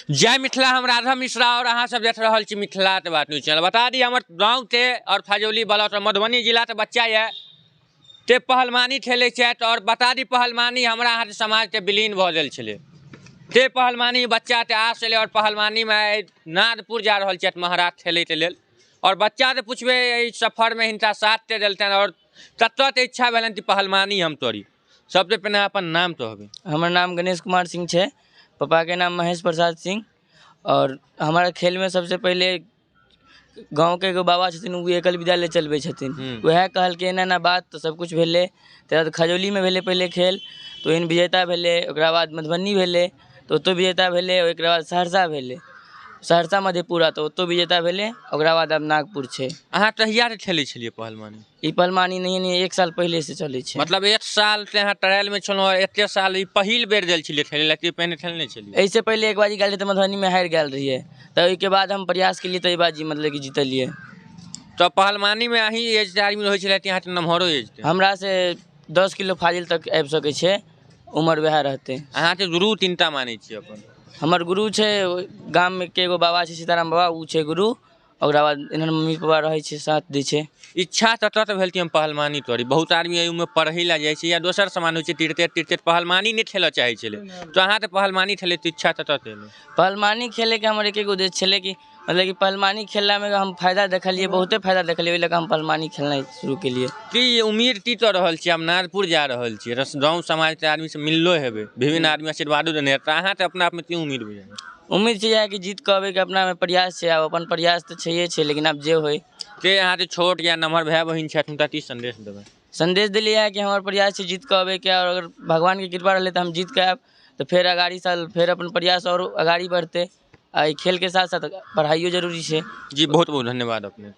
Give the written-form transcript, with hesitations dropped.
जय मिथिला। हम राधा मिश्रा और अहाँ सब देख रहल छी मिथिला के बात न्यूज चैनल। बता दी हमर गाँव के और खजौली ब्लॉक और मधुबनी जिला के बच्चा यऽ ते पहलवानी खेलै छथि। और बता दी पहलवानी हमरा अहाँके समाज के विलीन भऽ गेल छलै। ते पहलवानी बच्चा के आस छलै और पहलवानी में आइ नादपुर जा रहल छथि महाराज खेलैके लेल। और बच्चा से पूछबै एहि सफरमे हिनका साथ के देलकनि और कतऽ के इच्छा भेलनि कि पहलवानी हम तोड़ी। सबसे पहिने अपन नाम कहबै। हमर नाम गणेश कुमार सिंह छै, पप्पाके नाम महेश प्रसाद सिंह। आओर हमरा खेलमे सबसँ पहिले गाँवके एगो बाबा छथिन, ओ एकल विद्यालय चलबै छथिन। वएह कहलकै एना एना बात, तऽ सबकिछु भेलै। तकर बाद खजौलीमे भेलै पहिले खेल, तऽ ओहिमे विजेता भेलै। ओकरा बाद मधुबनी भेलै, तऽ ओतहु विजेता भेलै। ओहिके बाद सहरसा भेलै, सहरसा मधेपुरा, तऽ ओतहु विजेता भेलै। ओकरा बाद आब नागपुर छै। अहाँ कहियासँ खेलै छलियै पहलवानी? ई पहलवानी नहिये नहिये 1 साल पहिलेसँ चलै छै। मतलब 1 साल से अहाँ ट्रायल मे छलहुँ, एते साल ई पहिल बेर गेल छलियै खेलै लए कि पहिने खेलने छलियै? एहिसँ पहिले एक बाजी गेल रहियै तऽ मधुबनीमे हारि गेल रहियै, तऽ ओहिके बाद हम प्रयास केलियै तऽ एहि बाजी मतलब कि जीतलियै। तऽ पहलवानीमे अहीं एज के आदमी रहै छलै कि अहाँके नमहरो एज के? हमरासँ 10 किलो फाजिल तक आबि सकै छै, उमर वएह रहतै। अहाँके गुरु तीनटा मानै छियै अपन? हमर गुरु छै गामके एगो बाबा छै, सीताराम बाबा, ओ छै गुरु। ओकरा बाद एहन मम्मी पापा रहै छै, साथ दै छै। इच्छा कतऽ से भेल कि हम पहलवानी करी? बहुत आदमी एहिमे पढ़ै लए जाइ छै या दोसर सामान होइ छै, क्रिकेट त्रिकेट, पहलवानी नहि खेलऽ चाहै छलै, तऽ अहाँ तऽ पहलवानी खेलै तऽ इच्छा कतऽ से एलै? पहलवानी खेलैके हमर एके गो उद्देश्य छलै कि मतलब कि पहलवानी खेललामे हम फायदा देखलियै, बहुते फायदा देखलियै, ओहि लऽ कऽ हम पहलवानी खेलनाइ शुरू केलियै। की उम्मीद की कऽ रहल छियै? आब नागपुर जा रहल छियै, गाँव समाजके आदमीसँ मिललो हेबै, विभिन्न आदमी आशीर्वादो देने हेतै, तऽ अहाँके अपना आपमे की उम्मीद बुझाइए? उम्मीद छै इएह कि जीत कऽ अबैके अपनामे प्रयास छै। आब अपन प्रयास तऽ छैहे छै, लेकिन आब जे होइ। के अहाँके छोट या नमहर भाय बहिन छथि, हुनका की सन्देश देबै? सन्देश देलियै इएह कि हमर प्रयास छै जीत कऽ अबैके, आओर अगर भगवानके कृपा रहलै तऽ हम जीत कऽ आयब, तऽ फेर अगाड़ी साल फेर अपन प्रयास आओर अगाड़ी बढ़तै। आ एहि खेलके साथ साथ पढ़ाइयो जरूरी छै। जी बहुत बहुत धन्यवाद अपने।